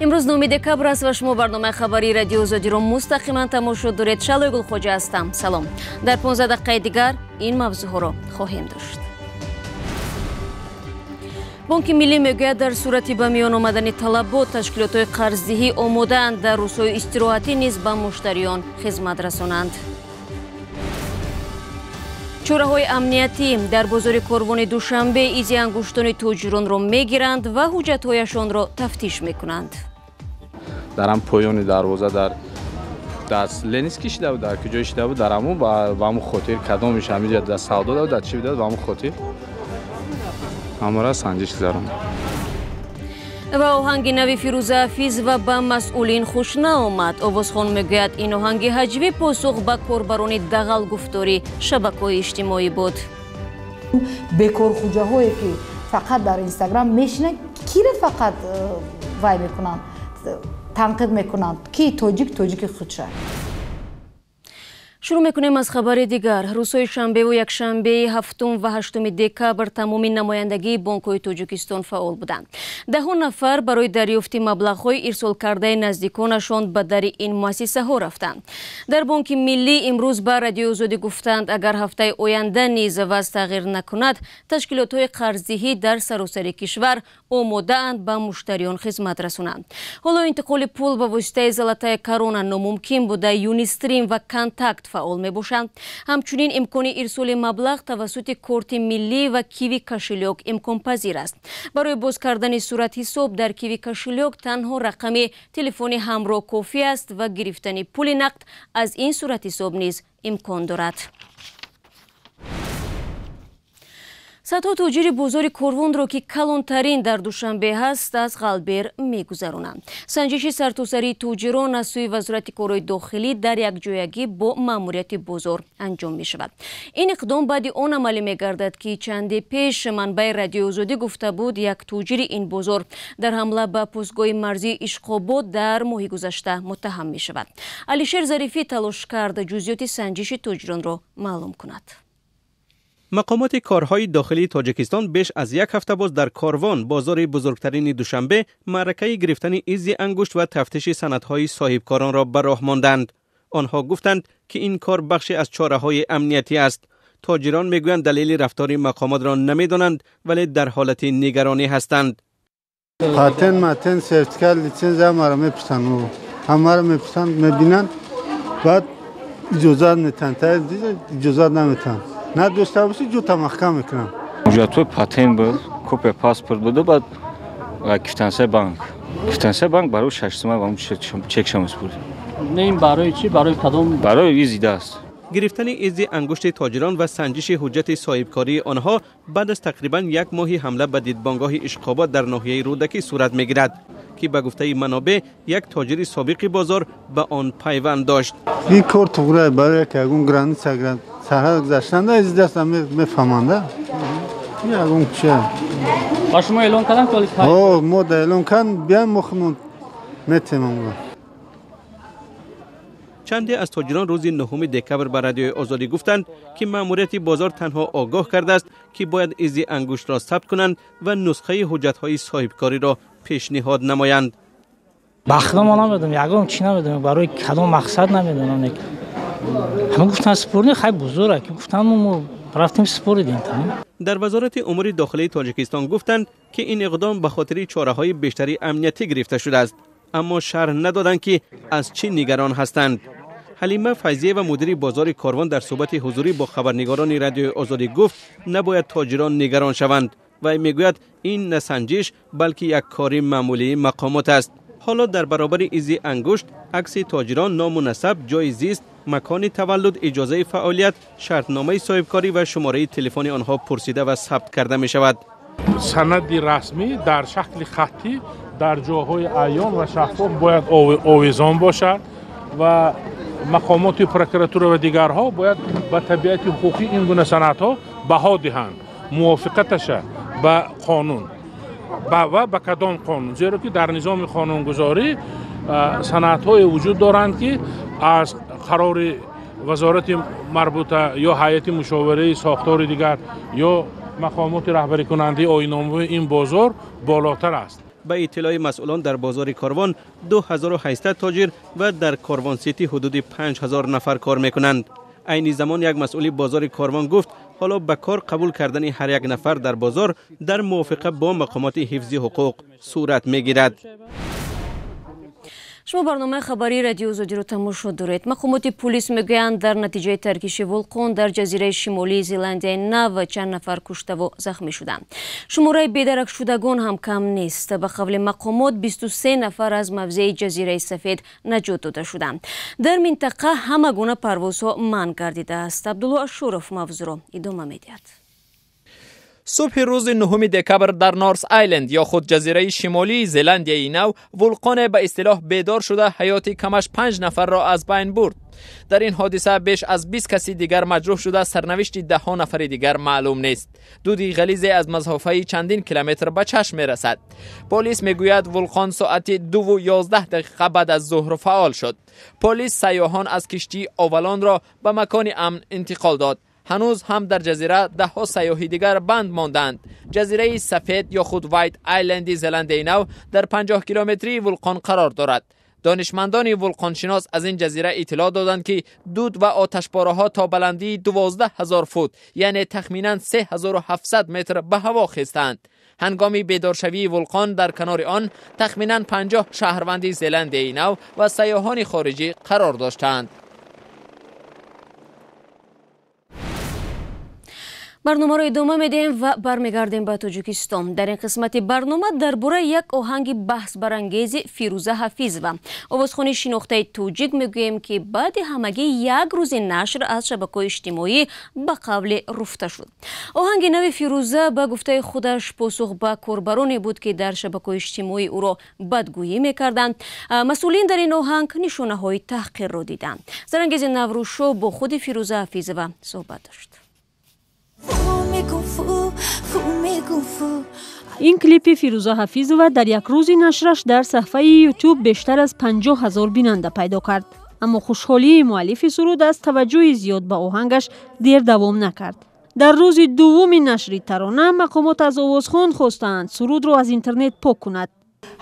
Имрӯз 9 декабр аст ва шумо барномаи хабарии Радиои Озодиро мустақиман тамошо доред. Шалои Гулхоҷа ҳастам. Салом. Дар 15 дақиқаи дигар ин мавзӯъҳоро хоҳем дошт. Бонки Миллӣ мегӯяд, дар сурати ба миён омадани талабот ташкилотҳои қарздиҳӣ омодаанд дар рӯзҳои истироҳатӣ низ ба муштариён хизмат расонанд. Чораҳои амниятӣ дар бозори Корвони Душанбе изи ангуштони тоҷиронро мегиранд ва ҳуҷҷатҳояшонро тафтиш мекунанд. Дар ҳам поёни дарвоза дар даст Ленинский шида буд, дар куҷое шида буд, дар ҳамун ба ҳамун хотир кадомиш ҳамиҷа дар савдо буд, дар чӣ буд, ба ҳамун хотир ҳамаро санҷиш гузаронд. Ва оҳанги нави Фирӯза Ҳафизова ба масъулин хуш наомад. Овозхон мегӯяд, ин оҳанги ҳаҷвӣ посух ба корбарони дағалгуфторӣ шабакаҳои иҷтимоӣ буд. Бекорхуҷаҳое ки фақат дар Инстаграм мешинанд, киро фақат вай мекунанд, танқид мекунанд, ки тоҷик тоҷики худша. Шурӯъ мекунем аз хабари дигар. Рӯзҳои шанбеву якшанбеи 7 ва 8 декабр тамоми намояндагии бонкҳои Тоҷикистон фаъол буданд. Даҳон нафар барои дарёфти маблағҳои ирсолкардаи наздиконашон ба дари ин муассисаҳо рафтанд. Дар Бонки Миллӣ имрӯз ба Радиои Озодӣ гуфтанд, агар ҳафтаи оянда низ вазъ тағйир накунад, ташкилотҳои қарздиҳӣ дар саросари кишвар омодаанд ба муштариён хизмат расонанд. Ҳоло интиқоли пул ба воситаи Золотая Корона номумкин буда, Юнистрим ва Контакт фаъол мебошанд. Ҳамчунин имкони ирсоли маблағ тавассути корти миллӣ ва Киви кошелёк имконпазир аст. Барои боз кардани суратҳисоб дар Киви кошелёк танҳо рақами телефони ҳамроҳ кофӣ аст ва гирифтани пули нақд аз ин суратҳисоб низ имкон дорад. Садҳо тоҷири бозори Корвонро, ки калонтарин дар Душанбе ҳаст, аз Ғалбер мегузаронанд. Санҷиши сартосарии тоҷирон аз сӯи Вазорати корҳои дохилӣ дар якҷоягӣ бо маъмурияти бозор анҷом мешавад. Ин иқдом баъди он амалӣ мегардад, ки чанде пеш манбаи Радиои Озодӣ гуфта буд, як тоҷири ин бозор дар ҳамла ба постгоҳи марзии Ишқобод дар моҳи гузашта муттаҳам мешавад. Алишер Зарифӣ талош кард ҷузъиёти санҷиши тоҷиронро маълум кунад. Мақомоти корҳои дохилии Тоҷикистон беш аз як ҳафта боз дар Корвон, бозори бузургтарини Душанбе, маъракаи гирифтани изи ангушт ва тафтиши санадҳои соҳибкоронро ба роҳ монданд. Онҳо гуфтанд, ки ин кор бахше аз чораҳои амниятӣ аст. Тоҷирон мегӯянд, далели рафтори мақомотро намедонанд, вале дар ҳолати нигаронӣ ҳастанд. Патент, матент, сертификат, литсензия ҳамаро мепурсанд, ҳамаро мепурсанд, мебинанд, баъд иҷозат метаҳанд, иҷозат наметаҳанд. Надошта бошӣ, ҷута маҳкам мекунам. Ҳуҷҷатҳои патент буд, копия паспорт буд, баъд квитансияи банк. Квитансияи банк барои 6 сомон ва чекша месупурдем. Не, ин барои чӣ? Барои кадом? Барои изи даст. Гирифтани изи ангушти тоҷирон ва санҷиши ҳуҷҷати соҳибкории онҳо баъд аз тақрибан як моҳи ҳамла ба дидбонгоҳи Ишқобод дар ноҳияи Рӯдакӣ сурат мегирад, ки ба гуфтаи манобеъ як тоҷири собиқи бозор ба он пайванд дошт. Ин кор туғрае барои як ягон граница сарҳад гузаштанда изи даста мефаҳманд. Ягон чи. Ба шумо эълон карданд? Мо да эълон кардем, биям мо худмон метем онро. Чанде аз тоҷирон рӯзи 9 декабр ба Радиои Озодӣ гуфтанд, ки маъмурияти бозор танҳо огоҳ кардааст, ки бояд изи ангуштро сабт кунанд ва нусхаи ҳуҷҷатҳои соҳибкориро пешниҳод намоянд. Ба худо мо намедонем, ягон чӣ намедонем, барои кадом мақсад намедонам. Ҳама гуфтанд супурдем, хай бузург, ки гуфтанд мо рафтем супурдем. Дар Вазорати умури дохилии Тоҷикистон гуфтанд, ки ин иқдом ба хотири чораҳои бештари амниятӣ гирифта шудааст, аммо шарҳ надоданд, ки аз чӣ нигарон ҳастанд. Ҳалима Файзиева, мудири бозори Корвон, дар суҳбати ҳузурӣ бо хабарнигорони Радиои Озодӣ гуфт, набояд тоҷирон нигарон шаванд. Вай мегӯяд, ин на санҷиш, балки як кори маъмулии мақомот аст. Ҳоло дар баробари изи ангушт акси тоҷирон, ному насаб, ҷои зист, макони таваллуд, иҷозаи фаъолият, шартномаи соҳибкорӣ ва шумораи телефони онҳо пурсида ва сабт карда мешавад. Санади расмӣ дар шакли хаттӣ дар ҷоҳои аён ва шаффоф бояд овезон бошад ва мақомоти прокуратура ва дигарҳо бояд ба табиати ҳуқуқии ин гуна санадҳо баҳо диҳанд, мувофиқаташа ба қонун ва ба кадом қонун, зеро ки дар низоми қонунгузорӣ санадҳое вуҷуд доранд, ки аз қарори вазорати марбута ё ҳайати мушовираи сохтори дигар ё мақомоти раҳбарикунандаи оинномаи ин бозор болотар аст. Ба иттилои масъулон, дар бозори Корвон 2800 тоҷир ва дар Корвон Сити ҳудуди 5000 нафар кор мекунанд. Айни замон як масъули бозори Корвон гуфт, ҳоло ба кор қабул кардани ҳар як нафар дар бозор дар мувофиқа бо мақомоти ҳифзи ҳуқуқ сурат мегирад. Шумо барномаи хабарии Радио Озодиро тамошо доред. Мақомоти пулис мегӯянд, дар натиҷаи таркиши вулқон дар ҷазираи шимолии Зеландияи Нав чанд нафар куштаву захмӣ шуданд. Шумораи бедаракшудагон ҳам кам нест. Ба қавли мақомот, 23 нафар аз мавзеи ҷазираи Сафед наҷот дода шуданд. Дар минтақа ҳама гуна парвозҳо манъ гардидааст. Абдулло Ашуров мавзӯъро идома медиҳад. Субҳи рӯзи 9 декабр дар Норс Айленд ё худ ҷазираи шимолии Зеландияи Нав вулқоне ба истилоҳ бедор шуда, ҳаёти камаш 5 нафарро аз байн бурд. Дар ин ҳодиса беш аз 20 каси дигар маҷрӯҳ шуда, сарнавишти даҳҳо нафари дигар маълум нест. Дуди ғализе аз масофаи чандин километр ба чашм мерасад. Полис мегӯяд, вулқон соати 2:11 баъд аз зуҳр фаъол шуд. Полис сайёҳон аз киштии Овалонро ба макони амн интиқол дод. Ҳанӯз ҳам дар ҷазира даҳҳо сайёҳи дигар банд монданд. Ҷазираи Сафед ё худ Вайт Айленди Зеландияи Нав дар 50 километрии вулқон қарор дорад. Донишмандони вулқоншинос аз ин ҷазира иттилоъ доданд, ки дуд ва оташпораҳо то баландии 12 000 фут, яъне тахминан 3700 метр ба ҳаво хестанд. Ҳангоми бедоршавии вулқон дар канори он тахминан 50 шаҳрванди Зеландияи Нав ва сайёҳони хориҷӣ қарор доштанд. Барномаро идома медиҳем ва бармегардем ба Тоҷикистон. Дар ин қисмати барнома дар бораи як оҳанги баҳсбарангези Фирӯза Ҳафизова, овозхони шинохтаи тоҷик, мегӯем, ки баъди ҳамагӣ як рӯзи нашр аз шабакаҳои иҷтимоӣ ба қавле руфта шуд. Оҳанги нави Фирӯза ба гуфтаи худаш посух ба корбароне буд, ки дар шабакаҳои иҷтимоӣ ӯро бадгӯӣ мекарданд. Масъулин дар ин оҳанг нишонаҳои таҳқирро диданд. Зарангези Наврӯзшоҳ бо худи Фирӯза Ҳафизова суҳбат дошт. Ин клипи Фирӯза Ҳафизова дар як рӯзи нашраш дар саҳфаи Ютуб бештар аз 50 000 бинанда пайдо кард. Аммо хушҳолии муаллифи суруд аз таваҷҷӯҳи зиёд ба оҳангаш дер давом накард. Дар рӯзи дуввуми нашри тарона мақомот аз овозхон хостаанд, сурудро аз интернет пок кунад.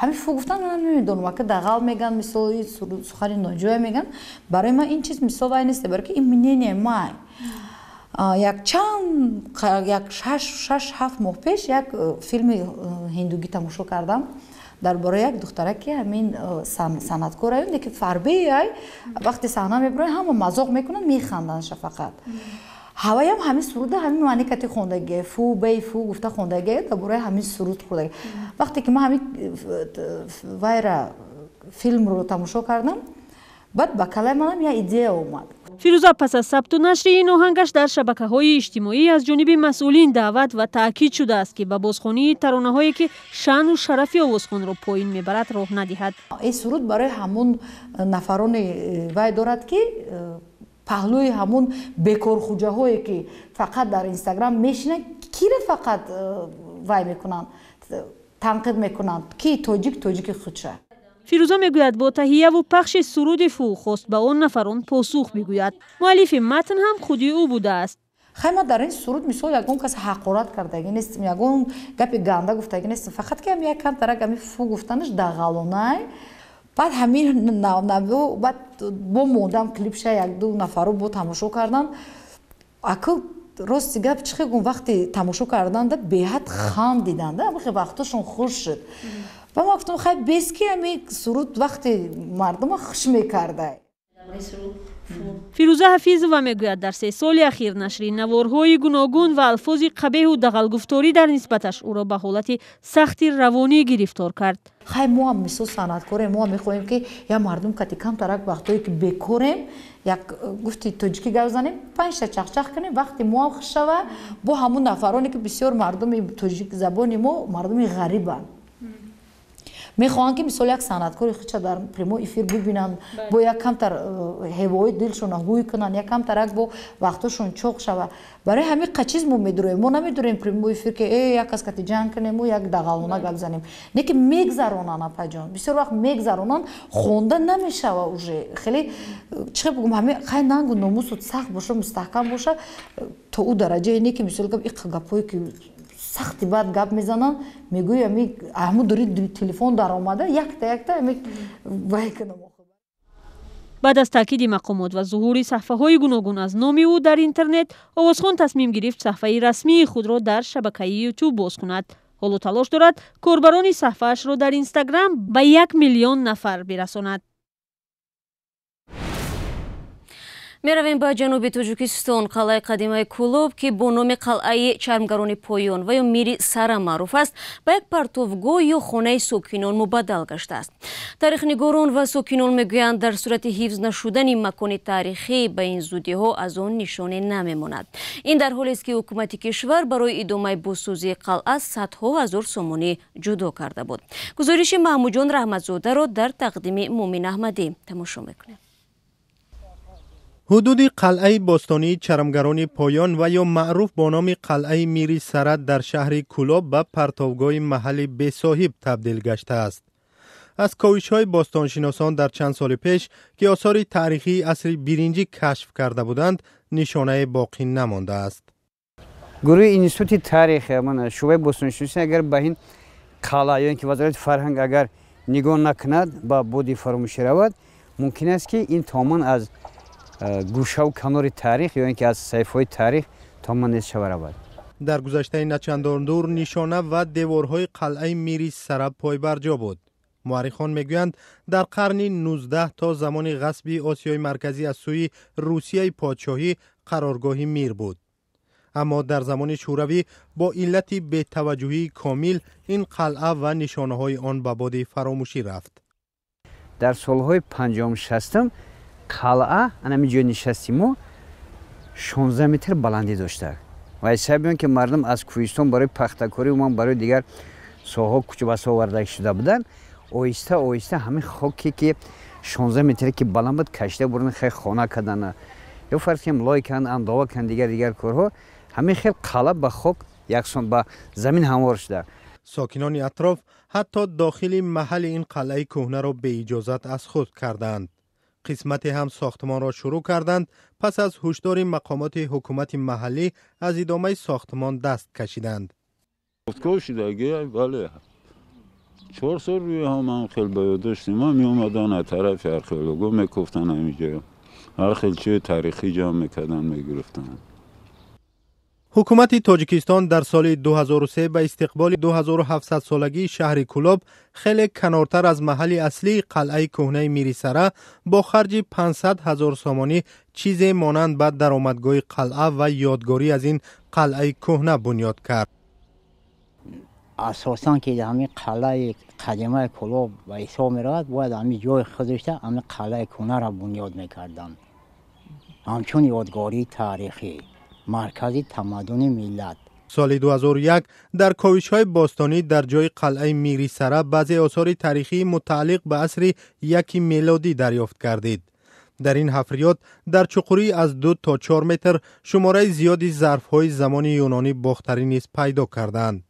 Ҳамин фу гуфтан, ман намедонам, ака дағал меган, мисол, сухани ноҷоя меган. Барои ман ин чиз, мисол, вай нест, барои ки ин мнение май. Як чанд, як 6-7 моҳ пеш як филми ҳиндугӣ тамошо кардам дар бораи як духтара, ки ҳамин санъаткор аю, ки фарбеай, вақте саҳна мебарояд, ҳама мазоқ мекунанд, механданд шафақат. Ҳаваям ҳамин суруда ҳамин маъни кати хондагие, фу бей фу гуфта хондагие, дар бораи ҳамин суруд хӯрдагие. Вақте ки ман ҳамин вайра филмро тамошо кардам, баъд ба калаи манам як идея омад. Фирӯза пас аз сабту нашри ин оҳангаш дар шабакаҳои иҷтимоӣ аз ҷониби масъулин даъват ва таъкид шудааст, ки ба бозхонии таронаҳое, ки шаъну шарафи овозхонро поин мебарад, роҳ надиҳад. Ин суруд барои ҳамун нафароне вай дорад, ки паҳлӯи ҳамун бекорхуҷаҳое, ки фақат дар Инстаграм мешинанд, кира фақат вай мекунанд, танқид мекунанд, ки тоҷик тоҷики худша. Фирӯза мегӯяд, бо таҳияву пахши суруди фу хост ба он нафарон посух бигӯяд. Муаллифи матн ҳам худи ӯ будааст. Хай, ман дар ин суруд, мисол, ягон кас ҳақорат кардагӣ нестам, ягон гапи ганда гуфтагӣ нестам, фақат ки ҳам як камтарак ҳами фу гуфтанаш дағалонай. Баъд ҳамин баъд бо мондам клипша, якду нафаро бо тамошо кардан. Аку рости гап, чӣ хел гум, вақте тамошо карданда беҳад хандиданда, ҳамихе вақтошон хуш шуд. Ва ман гуфтам, хай, бес ки ҳами суруд вақте мардума хуш мекарда. Фирӯза Ҳафизова мегӯяд, дар 3 соли ахир нашри наворҳои гуногун ва алфози қабеҳу дағалгуфторӣ дар нисбаташ ӯро ба ҳолати сахти равонӣ гирифтор кард. Хай, мо ҳам, мисол, санъаткорем, мо ҳам мехоҳем, ки як мардум кати камтарак вақтое ки бекорем, як гуфти тоҷикӣ гап занем, панҷта чахчах кунем, вақте мо ҳам хуш шава. Бо ҳамун нафароне ки бисёр мардуми тоҷикзабони мо мардуми ғарибанд, мехоҳанд, ки, мисол, як санъаткори худша дар прямой эфир бибинанд, бо як камтар ҳевои дилшона ҳуй кунанд, як камтарак бо вақтошон чоқ шава. Барои ҳамин чиз мо медуроем. Мо намедурем прямой эфир, ки як кас кати ҷанг кунему, як дағалона гап занем. Не ки мегзаронанд, апаҷон, бисёр вақт мегзаронанд, хонда намешава уже. Хеле, чӣ бигум, ҳамин хай, нангу номусу сахт боша, мустаҳкам боша, то ӯ дараҷае не ки, мисол, гап иқа гапҳое ки Сахти бад гап мезананд, мегӯи ами ҳамун дури телефон даромада якта якта ами вай кунам. Баъд аз таъкиди мақомот ва зуҳури саҳфаҳои гуногун аз номи ӯ дар интернет, овозхон тасмим гирифт саҳфаи расмии худро дар шабакаи Ютуб боз кунад. Ҳоло талош дорад корбарони саҳфаашро дар Инстаграм ба 1 миллион нафар бирасонад. Меравем ба ҷануби Тоҷикистон. Қалъаи қадимаи Кӯлоб, ки бо номи қалъаи чармгарони Поён ва ё Мири Сара маъруф аст, ба як партовгоҳ ё хонаи сокинон мубаддал гаштааст. Таърихнигорон ва сокинон мегӯянд, дар сурати ҳифз нашудани макони таърихӣ ба ин зудиҳо аз он нишоне намемонад. Ин дар ҳолест, ки ҳукумати кишвар барои идомаи бозсозии қалъа садҳо ҳазор сомонӣ ҷудо карда буд. Гузориши Маҳмудҷон Раҳматзодаро дар тақдими Муъмин Аҳмадӣ тамошо мекунем. Ҳудуди қалъаи бостонии чармгарони Поён ва ё маъруф бо номи қалъаи Мири Сара дар шаҳри Кӯлоб ба партовгоҳи маҳалли бесоҳиб табдил гаштааст. Аз ковишҳои бостоншиносон дар чанд соли пеш, ки осори таърихии асри биринҷӣ кашф карда буданд, нишонае боқӣ намондааст. Гурӯҳи институти таърих, шӯъбаи бостоншиносӣ, агар ба ин қалъа ё ин ки вазорати фарҳанг агар нигоҳ накунад, ба боди фаромӯшӣ равад. Мумкин аст, ки ин тамоман аз гӯшаву канори таърих ё ин ки аз саҳифаҳои таърих тамоман нест шава равад. Дар гузаштаи начандон дур нишона ва деворҳои қалъаи Мири Сара пойбарҷо буд. Муаррихон мегӯянд, дар қарни 19 то замони ғасби Осиёи Марказӣ аз сӯи Русияи подшоҳӣ қароргоҳи мир буд, аммо дар замони Шӯравӣ бо иллати бетаваҷҷӯҳии комил ин қалъа ва нишонаҳои он ба боди фаромӯшӣ рафт. Дар солҳои панҷоҳум, шастум қалъа, анами ҷои нишасти мо, 16 метр баландӣ дошта ва ҳисаби он ки мардум аз кӯҳистон барои пахтакорӣ, умуман барои дигар соҳаҳо кӯчбаста оварда шуда буданд, оҳиста оҳиста ҳамин хоке ки 16 метре ки баланд буд, кашида бурдан, хел хона кардана ё фарз кунем лой карданд, андова карданд, дигар дигар корҳо. Ҳамин хел қалъа ба хок яксон, ба замин ҳамвор шуда. Сокинони атроф ҳатто дохили маҳалли ин қалъаи кӯҳнаро беиҷозат аз худ кардаанд. Қисмате ҳам сохтмонро шурӯъ карданд, пас аз ҳушдори мақомоти ҳукумати маҳаллӣ аз идомаи сохтмон даст кашиданд. Шудагӣ, бале, 4 сол рӯи ҳам ман хел ба ёд доштем, ма меомадан аз тарафи археолого, мекофтан, ҳамиҷо ҳар хел чизи таърихӣ ҷамъ мекардан, мегирифтанд. Ҳукумати Тоҷикистон дар соли 2003 ба истиқболи 2700-солагии шаҳри Кӯлоб хеле канортар аз маҳалли аслии қалъаи кӯҳнаи Мирисара бо харҷи 500 ҳазор сомонӣ чизе монанд ба даромадгоҳи қалъа ва ёдгорӣ аз ин қалъаи кӯҳна бунёд кард. Асосан ки ҳамин қалъаи қадимаи Кӯлоб ба ҳисоб меравад, бояд ҳамин ҷои худашта ҳамин қалъаи кӯҳнаро бунёд мекарданд, ҳамчун ёдгории таърихӣ, маркази тамаддуни миллат. Соли 2001 дар ковишҳои бостонӣ дар ҷои қалъаи Мирисара баъзе осори таърихии мутааллиқ ба асри яки мелодӣ дарёфт гардид. Дар ин ҳафриёт дар чуқурӣ аз 2 то 4 метр шумораи зиёди зарфҳои замони юнони бохтарӣ низ пайдо карданд.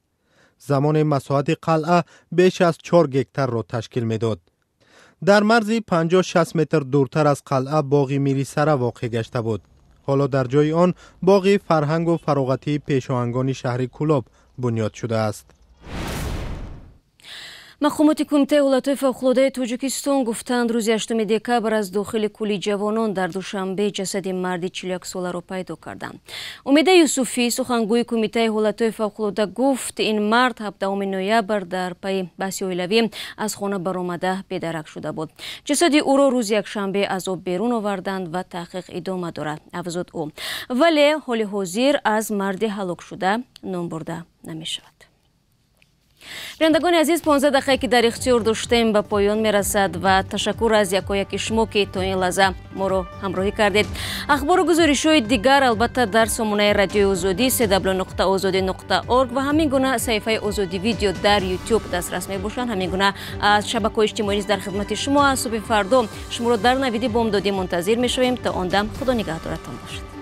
Замоне масоҳати қалъа беш аз 4 гектарро ташкил медод. Дар марзи 50-60 метр дуртар аз қалъа боғи Мирисара воқеъ гашта буд. Ҳоло дар ҷои он боғи фарҳангу фароғатии пешоҳангони шаҳри Кӯлоб бунёд шудааст. Мақомоти Кумитаи ҳолатҳои фавқулодаи Тоҷикистон гуфтанд, рӯзи 8 декабр аз дохили кӯли Ҷавонон дар Душанбе ҷасади марди 41-соларо пайдо карданд. Умеда Юсуфӣ, сухангӯи Кумитаи ҳолатҳои фавқулода, гуфт, ин мард 17 ноябр дар пайи баҳси оилавӣ аз хона баромада бедарак шуда буд. Ҷасади ӯро рӯзи якшанбе аз об берун оварданд ва таҳқиқ идома дорад, афзуд ӯ. Вале ҳоли ҳозир аз марди ҳалокшуда ном бурда намешавад. Бинандагони азиз, 15 дақиқае ки дар ихтиёр доштем, ба поён мерасад ва ташаккур аз якояки шумо, ки то ин лаҳза моро ҳамроҳӣ кардед. Ахбору гузоришҳои дигар албатта дар сомонаи Радиои Озодӣ cw.ozodi.org ва ҳамин гуна саҳифаи Озодӣ Видео дар Ютуб дастрас мебошанд. Ҳамин гуна аз шабакаҳои иҷтимоӣ низ дар хидмати шумо. Аз субҳи фардо шуморо дар навиди бомдодӣ мунтазир мешавем. То он дам худо нигаҳдоратон бошад.